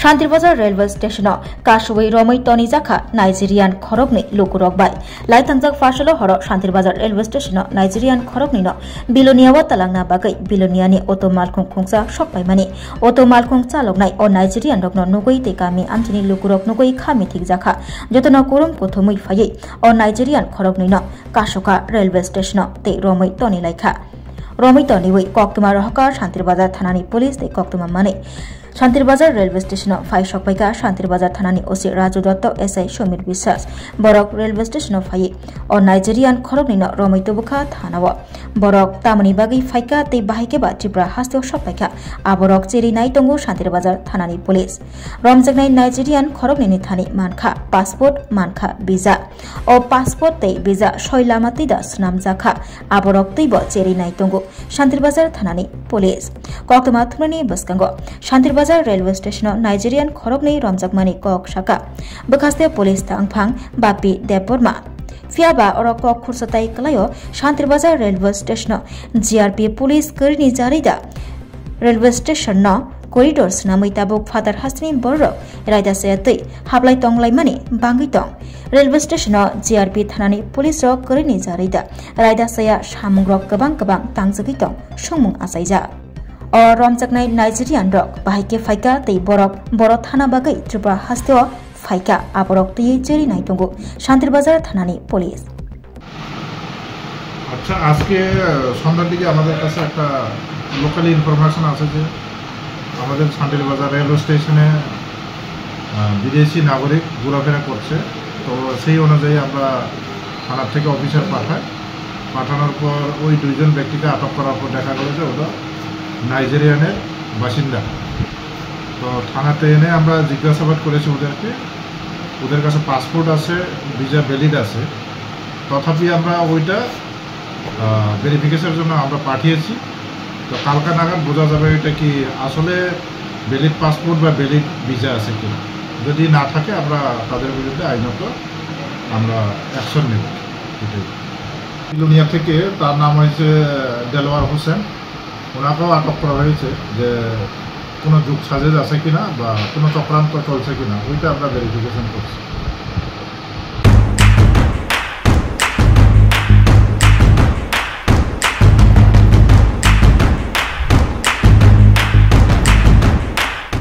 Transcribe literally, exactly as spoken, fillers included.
Shantirbazar Railway Station-o kasui romwi tonijakha Nigerian khoroknwi lukurok bai. Laitangjak phasalo horo Shantirbazar Railway Station-o Nigerian khoroknwino Bilonia-o talangna bagwi Biloniani auto malkhung khungsa sokpaimani. Auto malkhung chaloknai o Nigerian rokno nugwi tei kami amchini lukurok nugwi kha mithikjakha. Jotono kurum kuthumwi phaiwi o Nigerian khoroknwino kasukha railway station-o tei romwi tonilaikha. Romwi toniwi koktwma rohorkha Shantirbazar thanani police tei koktwma manwi Shantirbazar railway station-o phai sokpaikha Shantirbazar thanani O C Raju Dotto, S I Sumir Biswas. Borok railway station-o phaiwi o Nigerian khoroknwino romwi tubukha thanao. Borok tamoni bagwi phaikha tei bahai khe ba Tripura hasteo sokpaikha, aborok cheri nai tongo Shantirbazar thanani police. Romjaknai Nigerian khoroknwini thani mankha passport, mankha visa. O passport tei visa soi lama twi da swnamjakha, aborok twibo cheri nai tongo Shantirbazar thanani police. Koktwma thumnani bwskango Shantirbazar railway station-o Nigerian khoroknwi romjakmani kok saka bwkhaste police tangphang Bapi Debbarma. Phiyaba oro kok khursa tai kwlaio Shantirbazar railway station-o G R P police kwrwini jarwi da railway station-no corridor swnamwi tabuk phatar hasteni bororok raida saya twi hablai tonglaimani bangwi tong. Railway station-o G R P thanani police rok kwrwini jarwi da raida saya samungrok kwbang kwbang tangjagwi tong songmung achaijak. O romjaknai Nigerian rok bahai khe phaikha tei borok boro thana bagwi Tripura hasteo phaikha, aborok twiwi cheri nai tongo Shantirbazar thanani police. আচ্ছা, আজকে আহ, সন্ধ্যার দিকে আমাদের কাছে একটা local information আছে যে আমাদের শান্তির বাজার রেলওয়ে স্টেশনে আহ, বিদেশি নাগরিক ঘোরাফেরা করছে। তো সেই অনুযায়ী আমরা থানার থেকে অফিসার পাঠাই। পাঠানোর পর ওই দুইজন ব্যক্তিকে আটক করার পর দেখা গেল যে ওরা নাইজেরিয়ানের বাসিন্দা। তো থানাতে এনে আমরা জিজ্ঞাসাবাদ করেছি ওদেরকে। ওদের কাছে পাসপোর্ট আছে, ভিসা ভ্যালিড আছে। তথাপি আমরা ওইটা ভেরিফিকেশনের জন্য আমরা পাঠিয়েছি। তো কালকা নাগাদ বোঝা যাবে এটা কি আসলে ভ্যালিড পাসপোর্ট বা ভ্যালিড ভিসা আছে কিনা। যদি না থাকে, আমরা তাদের বিরুদ্ধে আইনত আমরা অ্যাকশন নেব। এটাই। বিলোনিয়া থেকে, তার নাম হয়েছে দেলোয়ার হোসেন। ওনাকেও আটক করা হয়েছে যে কোনো যোগ সাজেশ আছে কিনা বা কোনো চক্রান্ত চলছে কিনা, ওইটা আমরা ভেরিফিকেশন করছি।